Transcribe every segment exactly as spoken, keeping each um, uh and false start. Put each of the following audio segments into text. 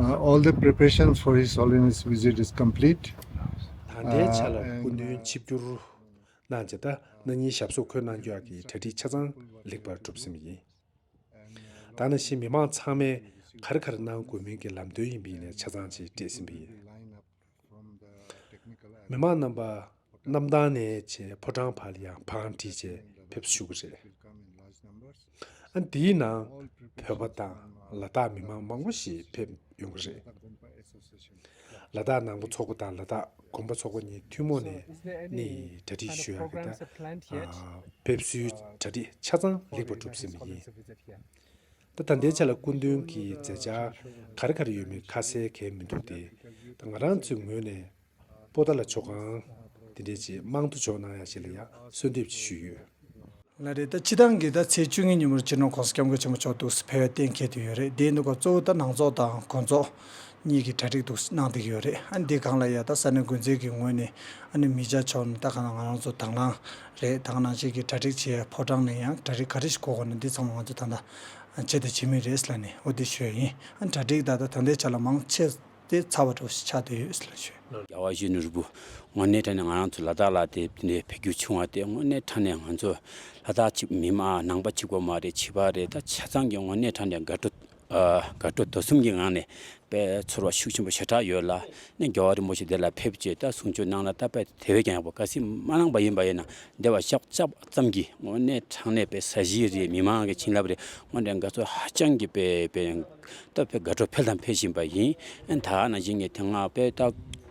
All the preparation for His Holiness visit is complete. ད་ལྟའི་ཆ་ལ་སྐུ་མདུན་ཆིབས་བསྒྱུར་གནང་རྗེས་ད་ན་ནིང་ཞབས་སོར་འཁོད་གནང་རྒྱུ་ཡག་གི་གྲ་སྒྲིག་ཆ་ཚང་ལེགས་པར་གྲུབ་ཟིན་པ་ཡིན། ད་ནང་བཞིན་མི་མང་ཚང་མས་ག་རེ་ག་རེ་གནང་དགོས་མིན་གྱི་ལམ་སྟོན་ཡིན་པ་ཡིན་ནའི་ཆ་ཚང་ཅིག་སྤྲད་ཟིན་པ་ཡིན། མི་མང་རྣམ་པ་གནམ་ཐང་ནས་བྱས་ཕོ་བྲང་བར་ལ་ཡང་བང་བསྒྲིགས་བྱས་ཕེབས་བཞུགས་ཀྱི་རེད། ཨ་འདིའི་ནང་བོད་པ་དང་ལ་དྭགས་མི་མང་མང་པོ་ཞིག་ཕེབས་ཡོང་གི་རེད། ལ་དྭགས་ནང་པ་ཚོགས་པ་དང་ལ་དྭགས་དགོན་པ་ཚོགས་པ་གཉིས་ཐུན་མོང་ནས་ནི་གྲ་སྒྲིག་ཞུ་ཡག་གི་ད་ཕེབས་བསུའི་གྲ་སྒྲིག་ཆ་ཚང་ལེགས་པར་གྲུབ་ཟིན་པ་ཡིན། ད་ད་ལྟའི་ཆ་ལ་སྐུ་མདུན་གྱི་མཛད་འཆར་ག་རེ་ག་རེ་ཡོད་མེད་ཁ་གསལ་གང་ཡང་མི་འདུག་སྟེ། ད་ང་རང་ཚོའི་ངོས་ནས་པོ་ཏཱ་ལ་ཆོ་ག་འདི་འདྲས་ཅིག་དམངས་གཙོ་ཕྱོགས་གནང་ཡ་ཞིག་ལ་ཡང་གསོལ་འདེབས་ཅིག་ཞུས་ཡོད། ལགས་རེད། ད་སྤྱི་བཏང་གི་ད་ཚེས་བཅུ་གཉིས་ཉིན་མོར་སྤྱི་ནོར་༸གོང་ས་༸སྐྱབས་མགོན་ཆེན་པོ་མཆོག་འདུག་སེ་ཕེབས་པའི་གཏན་འཁེལ་དུ་ཡོད་རེད། དེ་འདུག་ག་གཙོ་བོ་ད་ནང་ཚོགས་དང་དགོན་ཚོགས་གཉིས་ཀྱི་གྲ་སྒྲིག་འདུག་སེ་གནང་བསྡད་ཀྱི་ཡོད་རེད། ཨ་འདི་སྒང་ལ་ཡ་ད་ས་གནས་འགོ་འཛིན་གྱི་ངོས་ནས་ཨ་ནི་མི་སྐྱ་མཆོག་ནས་ད་ག་ང་རང་ཚོ་དང་བླངས་རེད། ད་ག་ནང་བཞིན་གྱི་གྲ་སྒྲིག་བྱེད་ཡ་ཕོ་བྲང་ནས་ཡང་གྲ་སྒྲིག་ག་རེ་ཞིག་དགོས་དགོས་ན་འདི་ཚང་མ་ང་ཚོ་ད་ལྟ་བྱེད་དང་བྱེད་མུས་རེད་ལབ་ནས་འོ་འདི་ཞུ་ཡ་ཡིན། ཨ་གྲ་སྒྲིག་ད་ལྟ་ད་ལྟའི་ཆ་ལ་མང་ཆེ་དེ་ཚར་བ་འདྲ་བོ་ཞིག་ཆགས་བསྡད་ཡོད་ཟེར་ལབ་ཞུས། རྒྱལ་བ་ཡིད་བཞིན་ནོར་བུ་དངོས་གནས་དྲང་གནས་ང་རང་ཚོ་ལ་དྭགས་ལ་དེ་ནས་ཕེབས་རྒྱུ་བྱུང་བ་དེ་དངོས་གནས་དྲང་གནས་ང་ཚོ་ལ་དྭགས་ཕྱི་མི་མང་ནང་པ་གཅིག་པོ་མ་རེད། ཕྱི་པ་རེད། ད་ཆ་ཚང་གི་དངོས་གནས་དྲང་གནས་དགའ་སྤྲོ་ཨ་དགའ་སྤྲོ་དོ་གསུམ་གྱི་ངང་ནས་དཔེ་ཚོར་བ་ཤུགས་ཆེན་པོ་ཞེ་དྲག་ཡོད་ལ། ནས་རྒྱལ་བ་རིན་པོ་ཆེ་དེ་ལ་ཕེབས་བྱས་ད་གསུང་ཆོས་གནང་ལ་ད་དཔེ་དེ་བས་ཀྱང་ཡག་པོ། གལ་སྲིད་མ་གནང་པ་ཡིན་པ་ཡིན་ན་འདི་བ་ཤག་ཤག་ཙམ་གྱིས་དངོས་གནས་དྲང་གནས་དཔེ་ས་གཞི་རེད། མི་མང་གི་བྱིན་རླབས་རེད། དངོས་གནས་དགའ་ཚོར་ཧ་ཅང་གི་དཔེ་དཔེ་ད་དཔེ་དགའ་སྤྲོ་འཕེལ་དང་འཕེལ་བཞིན་པ་ཡིན། ཨ་ད་ནང་བཞིན་གྱི་དེ་སྔ་དཔེ་ད་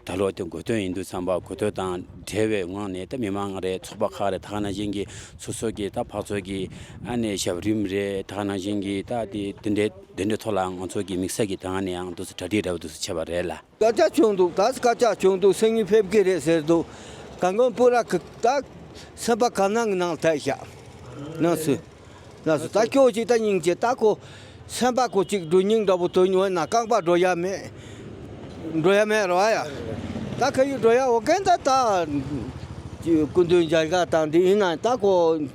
ད་ལོ་དེ་གོ་སྟོན་ཡིན་དུས་ཙམ་པ་གོ་སྟོན་དང་འབྲེལ་བའི་ངང་ནས་ད་མི་མང་རེད། ཚོགས་པ་ཁག་རེད། ད་ནང་བཞིན་གྱི་སོ་སོ་གི་ད་འཕགས་ཚོགས་ཀྱི་ཨ་ནི་ཞབས་རིམ་རེད། ད་ནང་བཞིན་གྱི་ད་དེ་དེ་འདྲའི་དེ་འདྲའི་ཐོག་ལ་ང་ཚོ་གི་དམིགས་བསལ་གྱི་ད་ནས་ཡང་འདུག་སེ་གྲ་སྒྲིག་འདྲ་བོ་འདུག་སེ་བྱས་པ་རེད་ལ། སྐད་ཆ་བྱུང་འདུག་ད་སྐད་ཆ་བྱུང་འདུག་སང་ཉིན་ཕེབས་ཀྱི་རེད་ཟེར་འདུག་གང་གོང་པུ་ར་གི་ད་སེམས་པ་ག་ནང་གི་ནང་ཐད་ཤག་ནང་སུ་ནང་སུ་ད་ཁྱོད་ཅིག་ད་སྙིང་རྗེ། ད་ཁོ་སེམས་པ་ཁོ་ཅིག་འགྲོ་སྙིང་འདྲ་པོ་དོན་ཉོན་ན་རྐང་པ་འགྲོ་ཡ་མེད། འགྲོ་ཡ་མེད་རོ་ཨ་ཡ། ད་ཁ་ཡུ་འགྲོ་ཡ་འོ་གན་ད་ད་སྐུ་མདུན་མཇལ་ཁ་དང་འདི་ཡིན་ན་ད་ཁོ།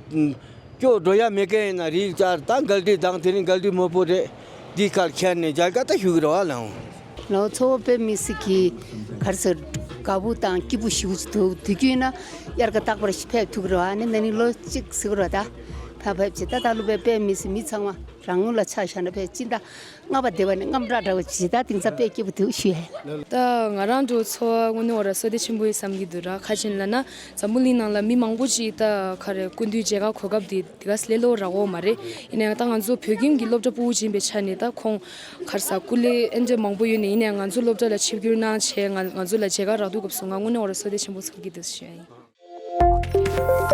སྐྱོ་འགྲོ་ཡ་མེད་མཁན་ཡིན་ན་རིགས་ཅར་ད་འགལ་འདྲི་དང་དེ་རིང་འགལ་འདྲི་མོད་པོ་རེད། འདི་སྐར་ཁྱེར་ནས་མཇལ་ཁ་ད་ཞུ་གི་རེད་བ་ལགས། ལོ་ཚོ་བོད་མི་སི་གི་གར་སར་དགའ་པོ་དང་སྐྱིད་པོ་ཞུ་གི་འདུག་དུས་རྒྱུན་ན་དབྱར་ཁ་རྟག་པར་ཕེབས་ཐུབ་ཀྱི་རེད་བ། ནི་ན་ནིང་ལོ་གཅིག་ཟིག་རེད་ད་ཕ་ཕེབས་ཅི་ད་ད་ལོ་བོད་མི་སི་མི་ཚང་མ་རང་ངོ་ལ་ཆ་བཞག་ན་ཕེབས་ཅི་ད། རྔ་པ་སྡེ་བ་ནས་རྔམ་སྐྲག་འདྲ་བོ་བྱེད་ད་དེང་སང་དཔེ་སྐྱིད་པོ་འདུག་ཞུ་ཡ། ད་ང་རང་འགྲོ་ཚོ་དངོས་གནས་འོ་ར་བསོད་བདེ་ཆེན་པོ་ཡིན་བསམ་གྱི་འདུག་ར། ཁ་ཅན་ལ་ན་འཛམ་བུ་གླིང་ནང་ལ་མི་མང་པོ་ཅིག་ད་ག་རེ་སྐུ་མདུན་མཇལ་ཁ་གོ་སྐབས་དེ་དེ་ག་སླེ་ལོ་རག་འོ་མ་རེད། ཡིན་ནའང་ད་ང་ཚོ་བོད་ཁྱིམ་གྱི་སློབ་གྲྭ་ཕྲུ་གུ་ཅིག་ཡིན་པའི་ཆ་ནས་ད་ཁོང་གར་ས་སྐུ་ལས་ཨེ་འདྲ་མང་པོ་ཡོད་ནས་ཡིན་ནའང་ང་ཚོ་སློབ་གྲྭ་ལ་ཆིབས་བསྒྱུར་གནང་བྱས་ང་ང་ཚོ་ལ་མཇལ་ཁ་རག་དུས་སྐབས་སུ་ང་དངོས་གནས་འོ་ར་བསོད་བདེ་ཆེན་པོ་ཚོར་གྱི་འདུག་ཞུ་ཡ་ཡིན།